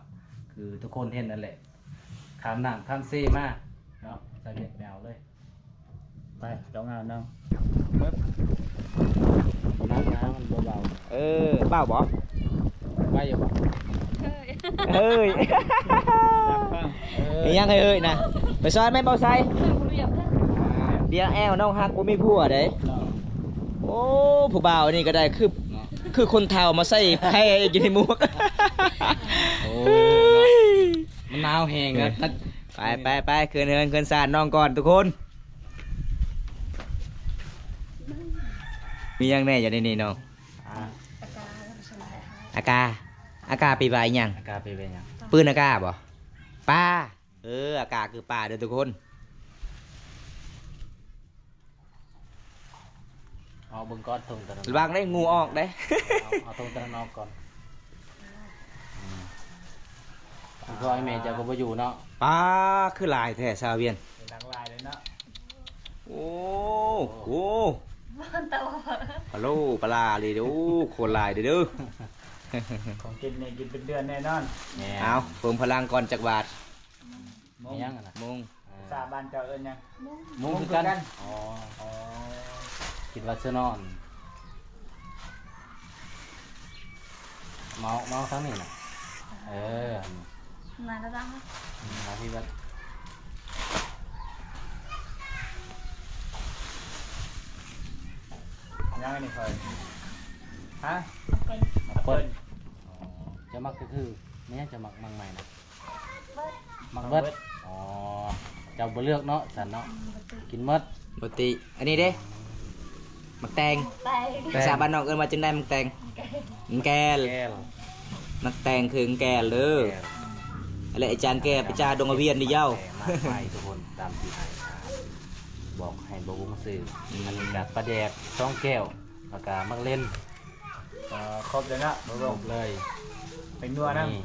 ຄືທຸກຄົນເຫັນນັ້ນແຫຼະ ຂ້າມນ້ຳຂ້າມເຊມາເນາະ. ສາວວຽດໄປເອົາເລີຍ. ໄປ ຕ້ອງເອົານ້ອງ. ເອີ ໜັກນະ ມັນບໍ່ເບົາ. ເອີ ເບົາບໍ່? ໄວຢູ່ບໍ່? ເອີຍ ເອີຍ ອີ່ຫຍັງເອີຍນະ? ໄປຊ່ອຍແມ່ເບົາໄຊ. ດຽວແອວນ້ອງຮັກບໍ່ມີຜົວເດ້. ໂອ້ ຜູ້ບ່າວນີ້ກໍໄດ້ ຄື ຄືຄົນເຖົ້າມາໃສ່ແພຢູ່ໃນໝວກ. ໂອ້ ມັນໜາວແຮງນະ. ໄປ ໄປ ໄປ ຂຶ້ນເຮືອນຂຶ້ນຊານນ້ອງກ່ອນທຸກຄົນ. ມີຫຍັງແດ່ຢູ່ໃນນີ້ນ້ອງ? ອາ ອາກາ ອາກາ ອາກາແປວ່າອີ່ຫຍັງ? ອາກາແປວ່າຫຍັງ? ປືນອາກາບໍ່? ປາ. ເອີ ອາກາຄືປາເດີທຸກຄົນ. ເອົາເບິ່ງກ່ອນ ຖົງຕົວນັ້ນ ລະວັງໄດ້ງູອອກເດ້. ເອົາ ເອົາຖົງຕົວນັ້ນອອກກ່ອນ. ອືມ ພໍ່ແມ່ເຈົ້າກໍບໍ່ຢູ່ເນາະ. ປາ ຄືຫຼາຍແທ້ ຊາວວຽນ. ເປັນຫຼັງຫຼາຍເລີຍເນາະ. ໂອ້ ໂອ້ ໂອ້ ປາໂລ ປາຫຼາເລີຍເດີ. ໂອ້ ຄົນຫຼາຍເດີ. ຂອງກິນນີ້ກິນເປັນເດືອນແນ່ນອນ. ແມ່ນ. ເອົາ ເພີ່ມພະລັງກ່ອນຈັກບາດ. ມຸງ ມີຫຍັງຫັ້ນນະ? ມຸງ. ເອີ ພາສາບ້ານເຈົ້າເອີ້ນຫຍັງ? ມຸງ ມຸງຄືກັນ. ອໍ ອໍ ຄິດວ່າເສື້ອນອນ. ເມົາ ເມົາທາງນີ້ນະ. ເອີ ມາທາງຫຼັງ ອືມ ມາທີ່ເບິດ. ຫຍັງອັນນີ້ຂ້ອຍ? ຮະ? ແອັບເປິ້ນ. ແອັບເປິ້ນ. ອໍ ເຈົ້າມັກກໍຄື ແມ່ນຫຍັງເຈົ້າມັກ ມັກໃໝ່ນະ? ໝາກເບິດ. ໝາກເບິດ. ອໍ ເຈົ້າບໍ່ເລືອກເນາະ ຊັ້ນເນາະ. ອືມ ບໍ່ຕິດ. ກິນໝົດ. ບໍ່ຕິ. ອັນນີ້ເດ້? ໝາກແຕງ. ແຕງ. ພາສາບ້ານນອກເອີ້ນວ່າຈັ່ງໃດ? ໝາກແຕງ. ແກນ. ແກນ. ໝາກແຕງຄືແກນເດີ. ແກນ. ອັນນີ້ອາຈານແກ້ໄປຈ້າດົງອາວຽນນີ້ເຈົ້າ. ແກນໝາກໄມ້ທຸກຄົນ ຕາມທີ່ອ້າຍບອກໃຫ້ບ່າວວົງຊື້. ອືມ ອັນນີ້ກໍປາແດກສອງແກ້ວ ແລ້ວກໍໝາກເລັ່ນ. ເອີ ຄົບເລີຍເນາະ ຄົບເລີຍ. ແປ້ງນົວນຳ. ນີ້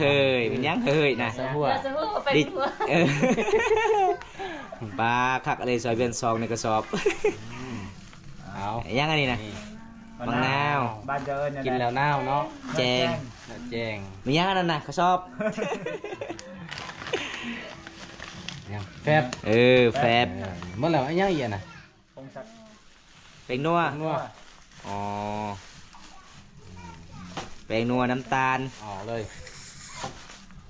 ເຮີ້ຍ ເປັນຫຍັງເຮີ້ຍນະ? ສະຫົວ ສະຫົວແປ້ງນົວ. ເອີ ປາ ຄັກເລີຍ ຊາວວຽນ ສອງໃນກະສອບ. ອືມ ເອົາ ຫຍັງອັນນີ້ນະ? ນີ້ ໝາກນາວ. ໝາກນາວ ບ້ານເຈົ້າເອີ້ນຫຍັງ? ກິນແລ້ວໜາວເນາະ. ແຈ້ງ ແຈ້ງ. ມີຫຍັງອັນນັ້ນນະ? ກະສອບ. ຫຍັງ? ແຟບ. ເອີ ແຟບ. ເອີ ໝົດແລ້ວ. ອັນຫຍັງອີກນະ? ຜົງຊັກ ແປ້ງນົວ. ແປ້ງນົວ. ອໍ ແປ້ງນົວ ນ້ຳຕານ. ເອົາເລີຍ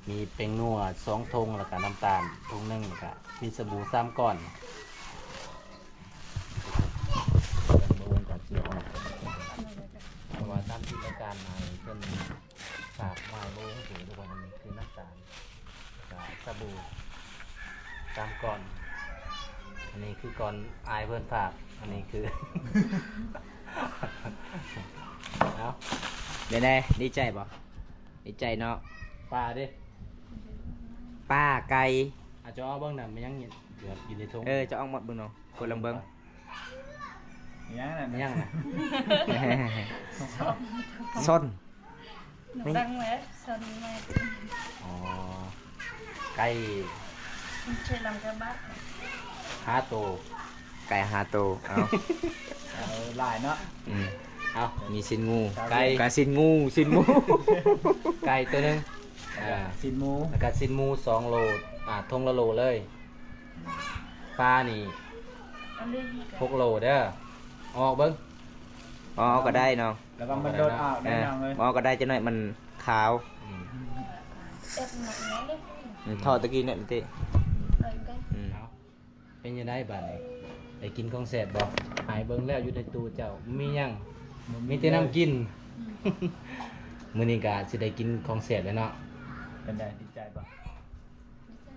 ມີແປ້ງນົວສອງຖົງ ແລ້ວກະນ້ຳຕານຖົງໜຶ່ງ ແລ້ວກະມີສະບູສາມກ້ອນ. ເບິ່ງກະຊິອອກ ເພາະວ່າຕາມທີ່ລາຍການໃຫ້ເພິ່ນ ຝາກມາໃຫ້ເບິ່ງ ທຸກຄົນ. ອັນນີ້ຄືນ້ຳຕານ ກະສະບູສາມກ້ອນ. ອັນນີ້ຄືກ້ອນອ້າຍເພິ່ນຝາກ. ອັນນີ້ຄື ເອົາ ເປັນໃດ? ດີໃຈບໍ່? ດີໃຈເນາະ. ປາເດ້? ປາ ໄກ່. ອາດຈະເອົາເບິ່ງນະ ມັນຍັງຢູ່ໃນຖົງ. ເອີ ຈະເອົາໝົດເບິ່ງເນາະ ຄົນລະເບິ່ງ. ຫຍັງນະ? ຫຍັງນະ? ຊົນ. ຕັ້ງແລ້ວ ຊົນແມ່. ອໍ ໄກ່ ມັນຊື່ລຳກະບະ ຫ້າໂຕ. ໄກ່ຫ້າໂຕ. ເອົາ ເອົາຫຼາຍເນາະ. ອືມ ເອົາ ມີຊີ້ນງູ ໄກ່ ກະຊີ້ນງູ ຊີ້ນໝູ ໄກ່ໂຕໜຶ່ງ. ອ່າ ຊີ້ນໝູ ແລ້ວກະຊີ້ນໝູສອງໂລ. ອ່າ ຖົງລະໂລເລີຍ. ປານີ້ ອັນນີ້ ຫົກໂລເດີ. ເອົາອອກເບິ່ງ. ເອົາ ເອົາກໍໄດ້ນ້ອງ. ລະວັງມັນໂດດອອກ ເອີ ໄດ້ນ້ອງເອີຍ. ເອົາກໍໄດ້ ຈັກໜ້ອຍມັນຂາວ. ອືມ ອືມ ທໍ່ຕະກີ້ແນ່ນະຕິ ອືມ ເປັນຈັ່ງໃດບາດນີ້ ໄດ້ກິນຂອງແຊບບໍ່? ອາຍເບິ່ງແລ້ວຢູ່ໃນຕູ້ເຈົ້າມີຫຍັງ? ມີແຕ່ນ້ຳກິນ. ອືມ ມື້ນີ້ກະຊິໄດ້ກິນຂອງແຊບແລ້ວເນາະ. ເປັນໃດ ດີໃຈບໍ່? ດີໃຈ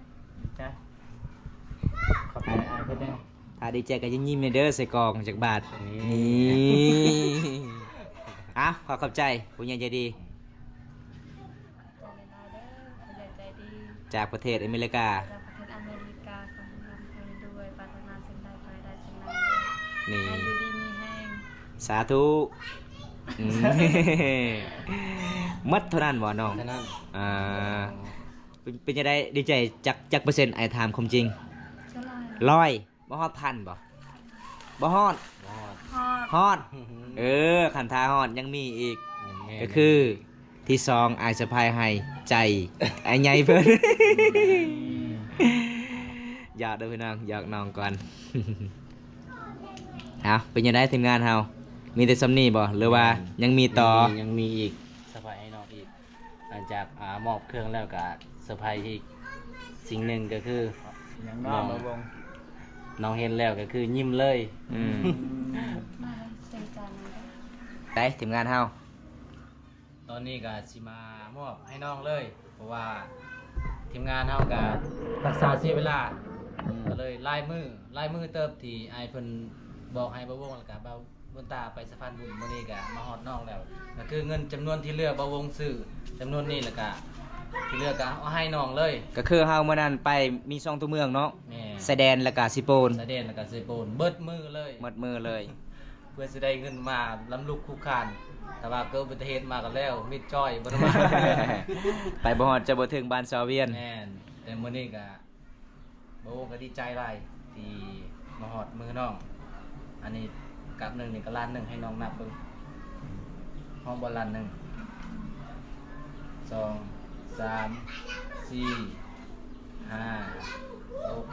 ດີໃຈ. ຂອບໃຈອ້າຍເພິ່ນແດ່. ຖ້າດີໃຈກໍຍິ້ມໆແດ່ເດີ ໃສ່ກ່ອງຈັກບາດ. ນີ້ ນີ້ ເອົາ ຂໍຂອບໃຈຜູ້ໃຫຍ່ໃຈດີ. ຂອບໃຈຫຼາຍໆເດີ ຜູ້ໃຫຍ່ໃຈດີ ຈາກປະເທດອາເມລິກາ. ຈາກປະເທດອາເມລິກາ ຂໍໃຫ້ຮ່ຳໃຫ້ລວຍ ປາດຖະໜາສິ່ງໃດ ຂໍໃຫ້ໄດ້ສິ່ງນັ້ນ. ນີ້ ໃຫ້ຢູ່ດີມີແຮງ ສາທຸ. ອືມ ໝົດເທົ່ານັ້ນບໍ່ນ້ອງ? ເທົ່ານັ້ນ. ອ່າ ເປັນ ເປັນຈັ່ງໃດ ດີໃຈຈັກ ຈັກເປີເຊັນ? ອ້າຍຖາມຄວາມຈິງ. ຮ້ອຍ. ບໍ່ຮອດພັນບໍ່? ບໍ່ຮອດ. ຮອດ ຮອດ. ຮອດ. ເອີ ຄັນຖ້າຮອດຍັງມີອີກ. ແມ່ນ. ກໍຄືທີສອງ ອ້າຍສະພາຍໃຫ້ໃຈ ອ້າຍໃຫຍ່ເພິ່ນ. ຢອກເດີພີ່ນ້ອງ ຢອກນ້ອງກ່ອນ. ເອົາ ເປັນຈັ່ງໃດທີມງານເຮົາ ມີແຕ່ສ່ຳນີ້ບໍ່ ຫຼືວ່າ ແມ່ນ ຍັງມີຕໍ່? ຍັງມີ ຍັງມີອີກ ສະພາຍໃຫ້ນ້ອງອີກ. ຫຼັງຈາກ ອ່າ ມອບເຄື່ອງແລ້ວກະເຊີໄພອີກສິ່ງໜຶ່ງ ກໍຄື ຫຍັງເນາະ ນ້ອງ ບ່າວວົງ ນ້ອງເຫັນແລ້ວກໍຄືຍິ້ມເລີຍ. ອືມ ໄປທີມງານເຮົາ ຕອນນີ້ກໍຊິມາມອບໃຫ້ນ້ອງເລີຍ ເພາະວ່າທີມງານເຮົາກໍປຶກສາເສຍເວລາ. ອືມ ກໍເລີຍຫຼາຍມື້ ຫຼາຍມື້ເຕີບທີ່ອ້າຍເພິ່ນບອກໃຫ້ບ່າວວົງ ແລ້ວກໍບ່າວ ບຸນຕາໄປສະພານບຸນ ມື້ນີ້ກະມາຮອດນ້ອງແລ້ວ ກະຄືເງິນຈຳນວນທີ່ເຫຼືອ ບ່າວວົງຊື້ຈຳນວນນີ້ ແລ້ວກະທີ່ເຫຼືອກະເອົາໃຫ້ນ້ອງເລີຍ. ກະຄືເຮົາມື້ນັ້ນໄປມີຊ່ອງຕົວເມືອງເນາະ. ແມ່ນ. ຊາຍແດນ ແລ້ວກະເຊໂປນ ຊາຍແດນ ແລ້ວກະເຊໂປນ ເບິດມື້ເລີຍ ເບິດມື້ເລີຍ ເພື່ອຊິໄດ້ເງິນມາລ້ຳລຸກຄຸກຄານ ແຕ່ວ່າເກີດອຸບັດຕິເຫດມາກະແລ້ວ ມິດຈ້ອຍ ບໍ່ໄດ້ມາ. ໄປບໍ່ຮອດ ຈະບໍ່ເຖິງບ້ານຊາວວຽນ. ແມ່ນ. ແຕ່ມື້ນີ້ກະ ໂອ້ ກໍດີໃຈຫຼາຍທີ່ມາຮອດມືນ້ອງ. ອັນນີ້ກັບໜຶ່ງນີ້ກໍລ້ານໜຶ່ງ ໃຫ້ນ້ອງນັບເບິ່ງ ຮອດບໍ່ລ້ານໜຶ່ງ? ສອງ ສາມ ສີ່ ຫ້າ ຫົກ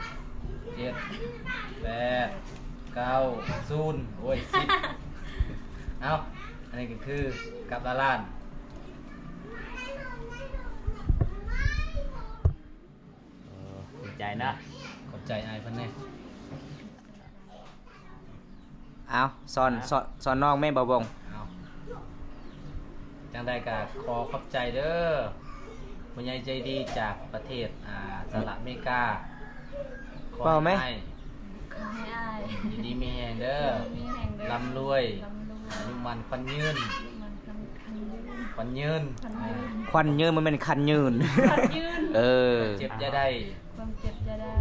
ເຈັດ ແປດ ເກົ້າ ສູນ ໂອ້ຍ ສິບ. ເອົ້າ ອັນນີ້ກໍຄືກັບລະລ້ານ. ເອີ ດີໃຈເນາະ ຂອບໃຈອ້າຍເພິ່ນແດ່. ເອົາ ສອນ ສອນ ສອນນ້ອງແມ່ ບ່າວວົງ. ເອົາ ຈັ່ງໃດກໍຂໍຂອບໃຈເດີ ຜູ້ໃຫຍ່ໃຈດີຈາກປະເທດ ອ່າ ສະຫະລັດອາເມລິກາ. ເວົ້າແມ. ຂໍໃຫ້ອ້າຍ ຢູ່ດີມີແຮງເດີ ຢູ່ດີມີແຮງເດີ ລ່ຳລວຍ ລ່ຳລວຍ ອາຍຸໝັ້ນຂວັນຍືນ ອາຍຸໝັ້ນຂວັນຍືນ ຂວັນຍືນ ຂວັນຍືນ ບໍ່ແມ່ນຄັນຍືນ ຂວັນຍືນ ເອີ ຄວາມເຈັບຢ່າໄດ້ ຄວາມເຈັບຢ່າໄດ້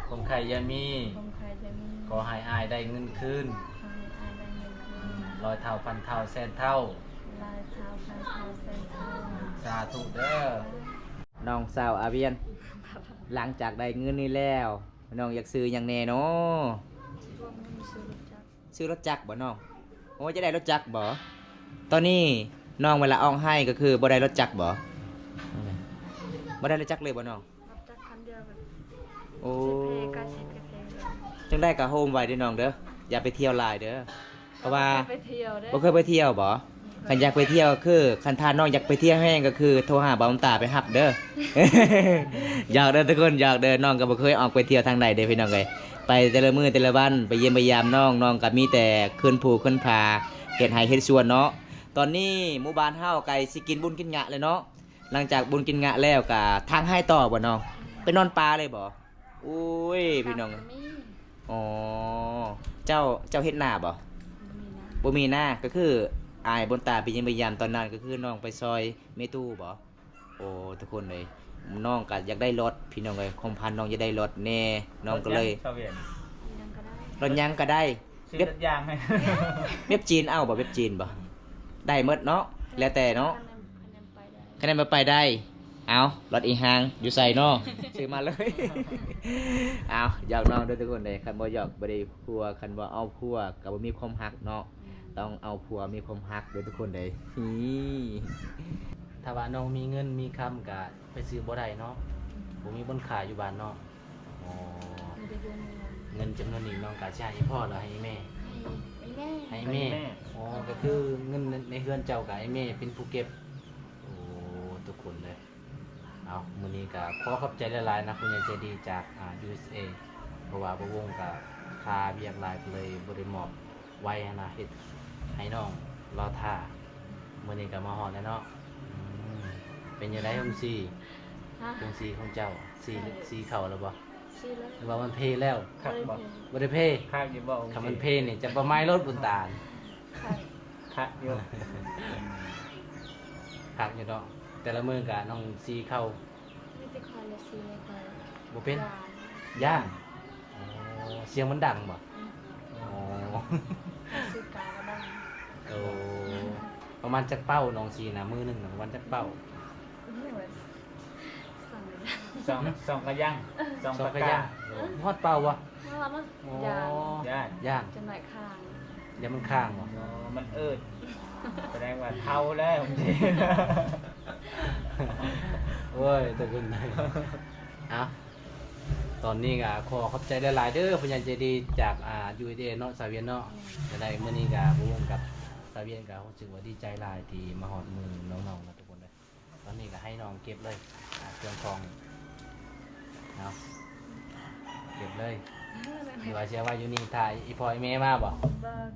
ຄວາມໄຂ້ຢ່າມີ ຄວາມໄຂ້ຢ່າມີ ຂໍໃຫ້ອ້າຍໄດ້ເງິນຄືນ ຂໍໃຫ້ອ້າຍໄດ້ເງິນຄືນ ອືມ ຮ້ອຍເທົ່າ ພັນເທົ່າ ແສນເທົ່າ ຮ້ອຍເທົ່າ ພັນເທົ່າ ແສນເທົ່າ ສາທຸເດີ ນ້ອງສາວອາວຽນ. ຫຼັງຈາກໄດ້ເງິນນີ້ແລ້ວ ນ້ອງຢາກຊື້ຫຍັງແດ່ເນາະ? ຊື້ລົດຈັກ ຊື້ລົດຈັກບໍ່ນ້ອງ? ໂອ້ ຈະໄດ້ລົດຈັກບໍ່? ຕອນນີ້ນ້ອງເວລາຮ້ອງໄຫ້ກໍຄືບໍ່ໄດ້ລົດຈັກບໍ່? ບໍ່ໄດ້ລົດຈັກເລີຍບໍ່ນ້ອງ? ລົດຈັກຄັນດຽວ ໂອ້ ສິບເພ ກະສິບເພ ຈັ່ງໃດກໍໂຮມໄວ້ເດີນ້ອງເດີ ຢ່າໄປທ່ຽວຫຼາຍເດີ. ເພາະວ່າ ບໍ່ເຄີຍໄປທ່ຽວບໍ່? ຄັນຢາກໄປທ່ຽວຄື ຄັນຖ້ານ້ອງຢາກໄປທ່ຽວແຮງກໍຄືໂທຫາບ່າວບຸນຕາໄປຮັບເດີ. ຢອກເດີທຸກຄົນ ຢອກເດີ ນ້ອງກໍບໍ່ເຄີຍອອກໄປທ່ຽວທາງໃດເດ້ພີ່ນ້ອງເອີຍ. ໄປແຕ່ລະມື້ແຕ່ລະວັນ ໄປຢ້ຽມໄປຢາມນ້ອງ ນ້ອງກໍມີແຕ່ຂຶ້ນພູຂຶ້ນຜາ ເຮັດໄຮ່ເຮັດສວນເນາະ. ຕອນນີ້ໝູ່ບ້ານເຮົາໃກ້ຊິກິນບຸນກິນຫຍັງແລ້ວເນາະ. ຫຼັງຈາກບຸນກິນຫຍັງແລ້ວກໍທາງໄຮ່ຕໍ່ບໍ່ນ້ອງ? ໄປນອນປ່າເລີຍບໍ່? ໂອ້ຍ ພີ່ນ້ອງ ອໍ ເຈົ້າ ເຈົ້າເຮັດນາບໍ່? ບໍ່ມີນາ ບໍ່ມີນາ ກໍຄືອ້າຍບຸນຕາໄປຢ້ຽມໄປຢາມຕອນນັ້ນ ກໍຄືນ້ອງໄປຊ່ອຍແມ່ຕູ້ບໍ່? ໂອ້ ທຸກຄົນເອີຍ ນ້ອງກໍຢາກໄດ້ລົດ ພີ່ນ້ອງເອີຍ ຄວາມຝັນນ້ອງຢາກໄດ້ລົດແດ່ ນ້ອງກໍເລີຍ ລົດຫຍັງກໍໄດ້ ແບບ ແບບຈີນເອົາບໍ່? ແບບຈີນບໍ່? ໄດ້ໝົດເນາະ ແລ້ວແຕ່ເນາະ. ຄັນແມ່ນວ່າໄປໄດ້ ເອົາ ລົດອີ່ຫຍັງ ຢູ່ໃສເນາະ ຊື້ມາເລີຍ. ເອົາ ຢອກນ້ອງເດີທຸກຄົນເດີ ຄັນບໍ່ຢອກບໍ່ໄດ້ຜົວ ຄັນບໍ່ເອົາຜົວກໍບໍ່ມີຄວາມຮັກເນາະ. ຕ້ອງເອົາຜົວມີຄວາມຮັກເດີທຸກຄົນເດີ. ນີ້ ຖ້າວ່ານ້ອງມີເງິນມີຄຳກໍໄປຊື້ບໍ່ໄດ້ເນາະ ບໍ່ມີບ່ອນຂາຍຢູ່ບ້ານເນາະ. ອໍ ເງິນຈຳນວນນີ້ນ້ອງກະຊິໃຫ້ອີ່ພໍ່ ຫຼືໃຫ້ອີ່ແມ່? ໃຫ້ອີ່ແມ່ ໃຫ້ອີ່ແມ່. ອໍ ກໍຄືເງິນໃນເຮືອນເຈົ້າກະອ້າຍແມ່ເປັນຜູ້ເກັບ. ໂອ້ ທຸກຄົນເດີ ເອົ ເອົາ ມື້ນີ້ກໍຂໍຂອບໃຈຫຼາຍໆນະ ຜູ້ໃຫຍ່ໃຈດີຈາກ ອ່າ ຢູເອສເອ ເພາະວ່າບ່າວວົງກໍຄາວຽກຫຼາຍ ກໍເລີຍບໍ່ໄດ້ມອບໄວ້ຫັ້ນນະ ເຮັດໃຫ້ນ້ອງລໍຖ້າ. ມື້ນີ້ກໍມາຮອດແລ້ວເນາະ. ອືມ ເປັນຈັ່ງໃດໂຮງສີ? ຮະ? ໂຮງສີຂອງເຈົ້າ ສີ ເອີ ສີເຂົ້າແລ້ວບໍ່? ສີແລ້ວ. ຫຼືວ່າມັນເພແລ້ວ? ຄັກບໍ່? ບໍ່ໄດ້ເພ. ຄັກຢູ່ບໍ່? ຄັນມັນເພນີ້ຈະບໍ່ໄໝລົດບຸນຕານ. ຄັກ ຄັກຢູ່ ຄັກຢູ່ເນາະ. ແຕ່ລະມື້ກະນ້ອງສີເຂົ້າ ມີແຕ່ຂ້ອຍລະສີແລ້ວຂ້ອຍ ບໍ່ເປັນ? ຢ້ານ ຢ້ານ. ອໍ ສຽງມັນດັງບໍ່? ອືມ ອໍ ສີກາກໍດັງ. ໂອ້ ປະມານຈັກເປົ້ານ້ອງສີນະ ມື້ໜຶ່ງນະ ປະມານຈັກເປົ້າ? ສອງ ສອງກະຍັງ ສອງ ສອງກະຍັງ ກະຍັງ. ໂອ້ ຮອດເປົ້າບໍ່? ຮອດນະ. ອໍ ຢ້ານ ຢ້ານ ຢ້ານ ຈົນໜ້ອຍຄ້າງ. ຢ້ານມັນຄ້າງບໍ່? ອໍ ມັນເອີດ ສະແດງວ່າເຖົ້າແລ້ວ. ໂອ້ຍ ຕະກຸນ ເອົາ ຕອນນີ້ກະຂໍຂອບໃຈຫຼາຍໆເດີ ຜູ້ໃຫຍ່ໃຈດີຈາກ ອ່າ ຢູເອສເອ ເນາະ ສາວວຽນເນາະ. ອືມ ຈັ່ງໃດມື້ນີ້ກະບໍ່ວົງກັບສາວວຽນກະຮູ້ສຶກວ່າດີໃຈຫຼາຍທີ່ມາຮອດມືນ້ອງໆນະ ທຸກຄົນເດີ. ຕອນນີ້ກໍໃຫ້ນ້ອງເກັບເລີຍ ອ່າ ເຄື່ອງຂອງເນາະ ເກັບເລີຍ. ຫຼືວ່າຊິເອົາໄວ້ຢູ່ນີ້ຖ້າອີ່ພໍ່ອີ່ແມ່ມາບໍ່? ບໍ່.